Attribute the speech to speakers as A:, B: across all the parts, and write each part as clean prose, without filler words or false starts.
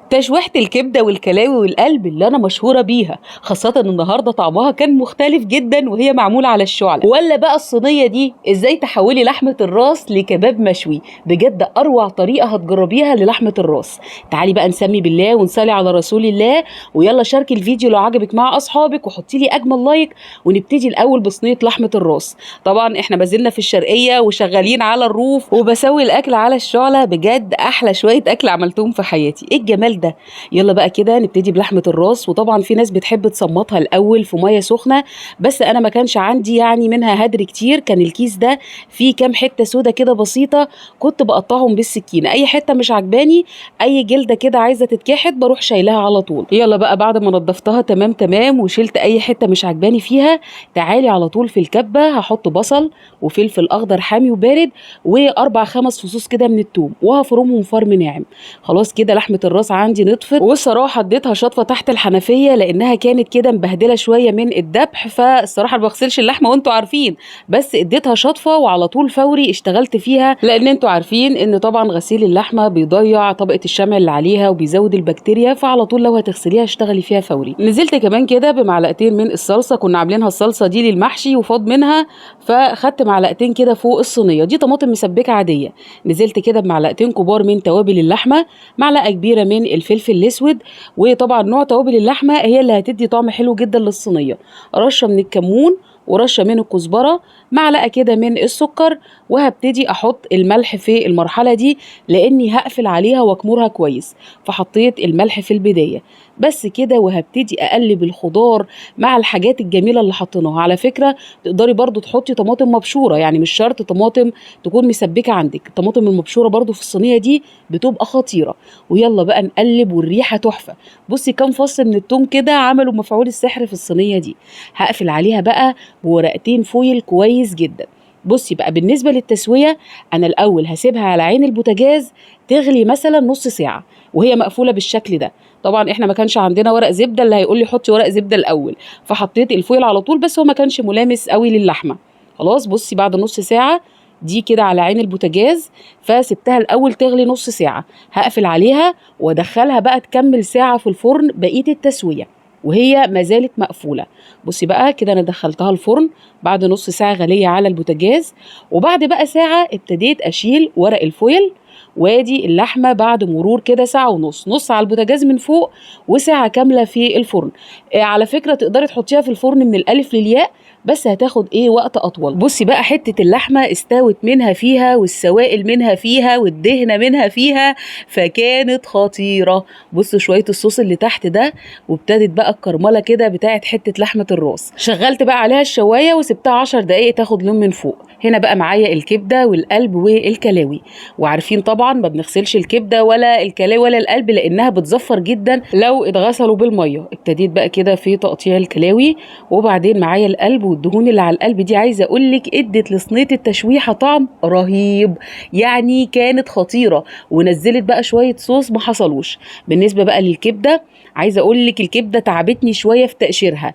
A: تشويحة الكبدة والكلاوي والقلب اللي أنا مشهورة بيها، خاصة النهاردة طعمها كان مختلف جدا وهي معمولة على الشعلة. ولا بقى الصينية دي ازاي تحولي لحمة الراس لكباب مشوي، بجد أروع طريقة هتجربيها للحمة الراس. تعالي بقى نسمي بالله ونصلي على رسول الله، ويلا شاركي الفيديو لو عجبك مع أصحابك وحطي لي أجمل like. ونبتدي الأول بصينية لحمة الراس. طبعا احنا ما زلنا في الشرقية وشغالين على الروف وبسوي الأكل على الشعلة، بجد أحلى شوية أكل عملتهم في حياتي، ايه الجمال ده. يلا بقى كده نبتدي بلحمة الراس. وطبعا في ناس بتحب تصمطها الأول في مية سخنة، بس أنا ما كانش عندي يعني منها هدر كتير، كان الكيس ده فيه كام حتة سودة كده بسيطة كنت بقطعهم بالسكينة، أي حتة مش عجباني أي جلدة كده عايزة تتكحت بروح شايلها على طول. يلا بقى بعد ما نضفتها تمام تمام وشلت أي حتة مش عجباني فيها، تعالي على طول في الكبة هحط بصل وفلفل أخضر حامي وبارد وأربع خمس فصوص كده من التوم، وهفرمهم فرم ناعم. خلاص كده لحمة الراس عندي نطفت، والصراحة اديتها شطفة تحت الحنفية لأنها كانت كده مبهدلة شوية من الذبح، فالصراحة ما بغسلش اللحمة وانتوا عارفين، بس اديتها شطفة وعلى طول فوري اشتغلت فيها، لأن انتوا عارفين ان طبعا غسيل اللحمة بيضيع طبقة الشمع اللي عليها وبيزود البكتيريا، فعلى طول لو هتغسليها اشتغلي فيها فوري. نزلت كمان كده بمعلقتين من الصلصة، كنا عاملينها الصلصة دي للمحشي وفاض منها، فخدت معلقتين كده فوق الصينية. دي طماطم مسبكة عادية. نزلت كده بمعلقتين كبار من توابل اللحمة، معلقة كبيرة من الفلفل الأسود، وطبعا نوع توابل اللحمة هي اللي هتدي طعم حلو جدا للصينية، رشة من الكمون ورشة من الكزبرة، معلقة كده من السكر، وهبتدي أحط الملح في المرحلة دي لأني هقفل عليها وأكمرها كويس، فحطيت الملح في البداية بس كده. وهبتدي أقلب الخضار مع الحاجات الجميلة اللي حطيناها. على فكرة تقدري برضو تحطي طماطم مبشورة، يعني مش شرط طماطم تكون مسبكة عندك، الطماطم المبشورة برضو في الصينية دي بتبقى خطيرة. ويلا بقى نقلب والريحة تحفة. بصي كام فص من التوم كده عملوا مفعول السحر في الصينية دي. هقفل عليها بقى بورقتين فويل كويس جدا. بصي بقى بالنسبة للتسوية، أنا الأول هسيبها على عين البوتاجاز تغلي مثلا نص ساعة وهي مقفولة بالشكل ده. طبعا احنا ما كانش عندنا ورق زبدة اللي هيقول لي حطي ورق زبدة الأول، فحطيت الفويل على طول، بس هو ما كانش ملامس قوي للحمة. خلاص بصي بعد نص ساعة دي كده على عين البوتاجاز، فسبتها الأول تغلي نص ساعة، هقفل عليها وادخلها بقى تكمل ساعة في الفرن بقية التسوية وهي ما زالت مقفولة. بصي بقى كده أنا دخلتها الفرن بعد نص ساعة غلية على البوتاجاز، وبعد بقى ساعة ابتديت أشيل ورق الفويل، وادي اللحمة بعد مرور كده ساعة ونص، نص على البوتاجاز من فوق وساعة كاملة في الفرن. على فكرة تقدري تحطيها في الفرن من الألف للياء، بس هتاخد ايه وقت أطول. بصي بقى حتة اللحمة استوت منها فيها، والسوائل منها فيها، والدهنة منها فيها، فكانت خطيرة. بصوا شوية الصوص اللي تحت ده، وابتدت بقى الكرملة كده بتاعت حتة لحمة الراس. شغلت بقى عليها الشواية وسبتها 10 دقايق تاخد لون من فوق. هنا بقى معايا الكبدة والقلب والكلاوي، وعارفين طبعا ما بنغسلش الكبدة ولا الكلاوي ولا القلب لأنها بتزفر جدا لو اتغسلوا بالمية. ابتديت بقى كده في تقطيع الكلاوي، وبعدين معايا القلب والدهون اللي على القلب دي، عايزة اقولك ادت لصينية التشويحة طعم رهيب، يعني كانت خطيرة. ونزلت بقى شوية صوص ما حصلوش. بالنسبة بقى للكبدة، عايزة اقولك الكبدة تعبتني شوية في تقشيرها،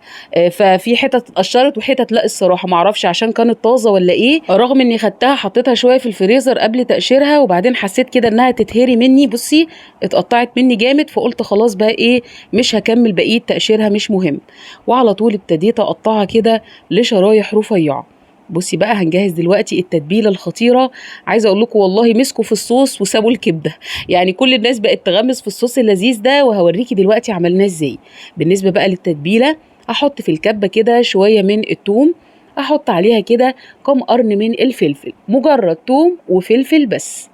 A: ففي حتت اتقشرت وحتت لا، الصراحة ما اعرفش عشان كانت طازة ولا ايه، رغم اني خدتها حطيتها شوية في الفريزر قبل تقشيرها، وبعدين حسيت كده انها تتهري مني، بصي اتقطعت مني جامد، فقلت خلاص بقى ايه مش هكمل بقية تقشيرها مش مهم. وعلى طول ابتديت اقطعها كده لشرايح رفيعة. بصي بقى هنجهز دلوقتي التتبيلة الخطيرة. عايزة اقول لكم والله مسكوا في الصوص وسابوا الكبدة، يعني كل الناس بقت تغمس في الصوص اللذيذ ده، وهوريكي دلوقتي عملناه ازاي. بالنسبة بقى للتتبيلة، هحط في الكبة كده شوية من التوم، احط عليها كده كام قرن من الفلفل، مجرد توم وفلفل بس.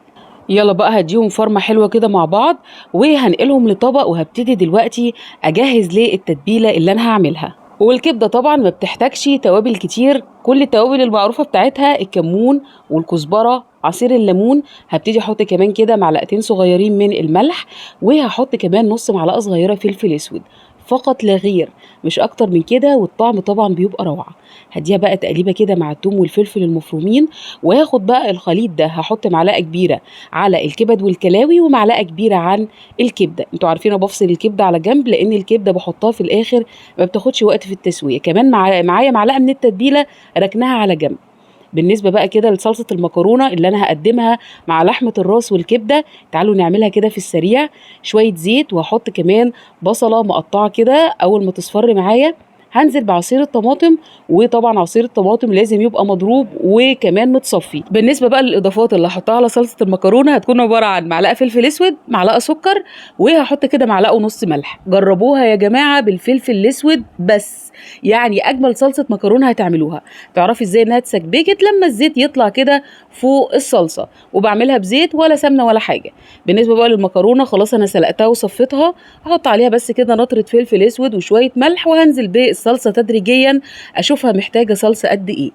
A: يلا بقى هديهم فرمة حلوة كده مع بعض، وهنقلهم لطبق، وهبتدي دلوقتي اجهز للتتبيلة اللي انا هعملها. والكبدة طبعا ما بتحتاجش توابل كتير، كل التوابل المعروفة بتاعتها الكمون والكزبرة، عصير الليمون. هبتدي احط كمان كده معلقتين صغيرين من الملح، وهحط كمان نص معلقة صغيرة فلفل اسود فقط لا غير، مش اكتر من كده، والطعم طبعا بيبقى روعة. هديها بقى تقليبة كده مع التوم والفلفل المفرومين، وهاخد بقى الخليط ده هحط معلقة كبيرة على الكبد والكلاوي ومعلقة كبيرة عن الكبدة. انتوا عارفين انا بفصل الكبدة على جنب لان الكبدة بحطها في الاخر ما بتاخدش وقت في التسوية. كمان معايا معلقة من التتبيلة ركناها على جنب. بالنسبة بقى كده لصلصه المكرونه اللي انا هقدمها مع لحمه الراس والكبده، تعالوا نعملها كده في السريع. شوية زيت، وهحط كمان بصله مقطعه كده، اول ما تصفر معايا هنزل بعصير الطماطم، وطبعا عصير الطماطم لازم يبقى مضروب وكمان متصفي. بالنسبة بقى للاضافات اللي هحطها على صلصه المكرونه هتكون عبارة عن معلقه فلفل اسود، معلقه سكر، وهحط كده معلقه ونص ملح. جربوها يا جماعة بالفلفل الاسود بس، يعني اجمل صلصه مكرونه هتعملوها. تعرفي ازاي انها اتسبكت؟ لما الزيت يطلع كده فوق الصلصه، وبعملها بزيت ولا سمنه ولا حاجة. بالنسبة بقى للمكرونه خلاص انا سلقتها وصفيتها، هحط عليها بس كده نطره فلفل اسود وشوية ملح، وهنزل بالصلصه تدريجيا اشوفها محتاجه صلصه قد ايه.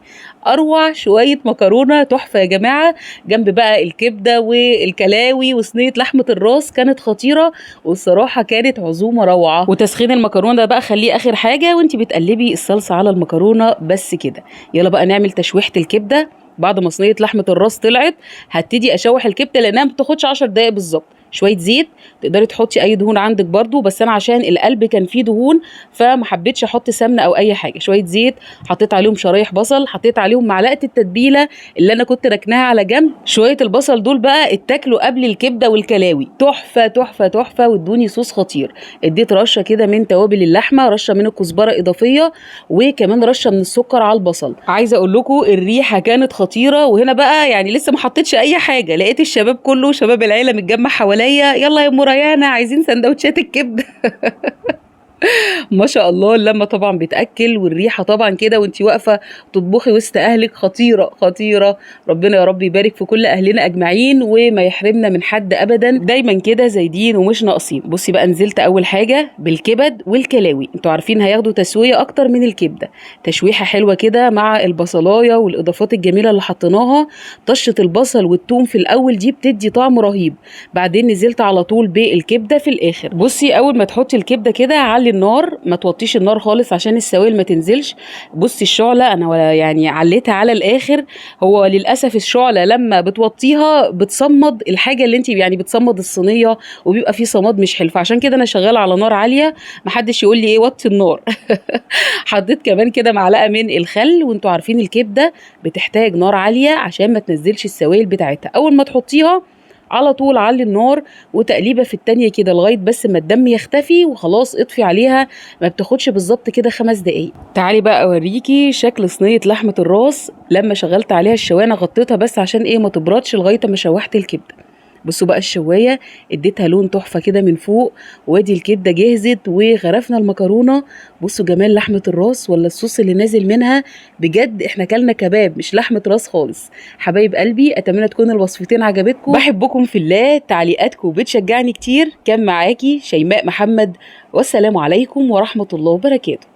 A: اروع شوية مكرونه تحفة يا جماعة، جنب بقى الكبده والكلاوي وصينيه لحمه الراس، كانت خطيرة والصراحة كانت عزومة روعه. وتسخين المكرونه ده بقى خليه اخر حاجة وانت بتقلبي الصلصه على المكرونه بس كده. يلا بقى نعمل تشويحه الكبده. بعد ما صينية لحمه الراس طلعت هبتدي اشوح الكبده، لانها ما بتاخدش 10 دقايق بالظبط. شوية زيت، تقدري تحطي اي دهون عندك برضو، بس انا عشان القلب كان فيه دهون فما حبيتش احط سمنه او اي حاجة. شوية زيت، حطيت عليهم شرايح بصل، حطيت عليهم معلقه التتبيله اللي انا كنت ركناها على جنب. شوية البصل دول بقى اتاكلوا قبل الكبده والكلاوي، تحفة تحفة تحفة، وادوني صوص خطير. اديت رشه كده من توابل اللحمة، رشه من الكزبره اضافية، وكمان رشه من السكر على البصل. عايزه اقول لكم الريحة كانت خطيرة. وهنا بقى يعني لسه ما حطيتش اي حاجة، لقيت الشباب كله، شباب العيلة متجمع حواليا، يلا يا ام ريانه عايزين سندوتشات الكبده. ما شاء الله اللمة طبعا بتاكل، والريحه طبعا كده وانت واقفة تطبخي وسط اهلك خطيرة خطيرة. ربنا يا رب يبارك في كل اهلنا اجمعين وما يحرمنا من حد ابدا، دايما كده زايدين ومش ناقصين. بصي بقى نزلت اول حاجة بالكبد والكلاوي، انتوا عارفين هياخدوا تسويه اكتر من الكبده، تشويحه حلوة كده مع البصلايه والاضافات الجميلة اللي حطيناها. طشه البصل والثوم في الاول دي بتدي طعم رهيب. بعدين نزلت على طول بالكبده في الاخر. بصي اول ما تحطي الكبده كده علي النار، ما توطيش النار خالص عشان السوائل ما تنزلش. بصي الشعلة انا ولا يعني عليتها على الاخر، هو للاسف الشعلة لما بتوطيها بتصمد الحاجة اللي انت يعني بتصمد الصينية وبيبقى في صماد مش حلو، فعشان كده انا شغالة على نار عالية، محدش يقول لي ايه وطي النار. حطيت كمان كده معلقه من الخل، وانتوا عارفين الكبده بتحتاج نار عالية عشان ما تنزلش السوائل بتاعتها. اول ما تحطيها على طول علي النار وتقليبه في التانية كده لغاية بس ما الدم يختفي، وخلاص اطفي عليها، ما بتاخدش بالظبط كده 5 دقايق. تعالي بقى اوريكي شكل صينية لحمه الراس لما شغلت عليها الشوانه، غطيتها بس عشان ايه ما تبردش لغاية ما شوحت الكبده. بصوا بقى الشوايه اديتها لون تحفة كده من فوق، وادي الكبده جهزت وغرفنا المكرونه. بصوا جمال لحمه الراس ولا الصوص اللي نازل منها، بجد احنا كلنا كباب مش لحمه راس خالص. حبايب قلبي اتمنى تكون الوصفتين عجبتكم، بحبكم في الله، تعليقاتكم بتشجعني كتير. كان معاكي شيماء محمد، والسلام عليكم ورحمة الله وبركاته.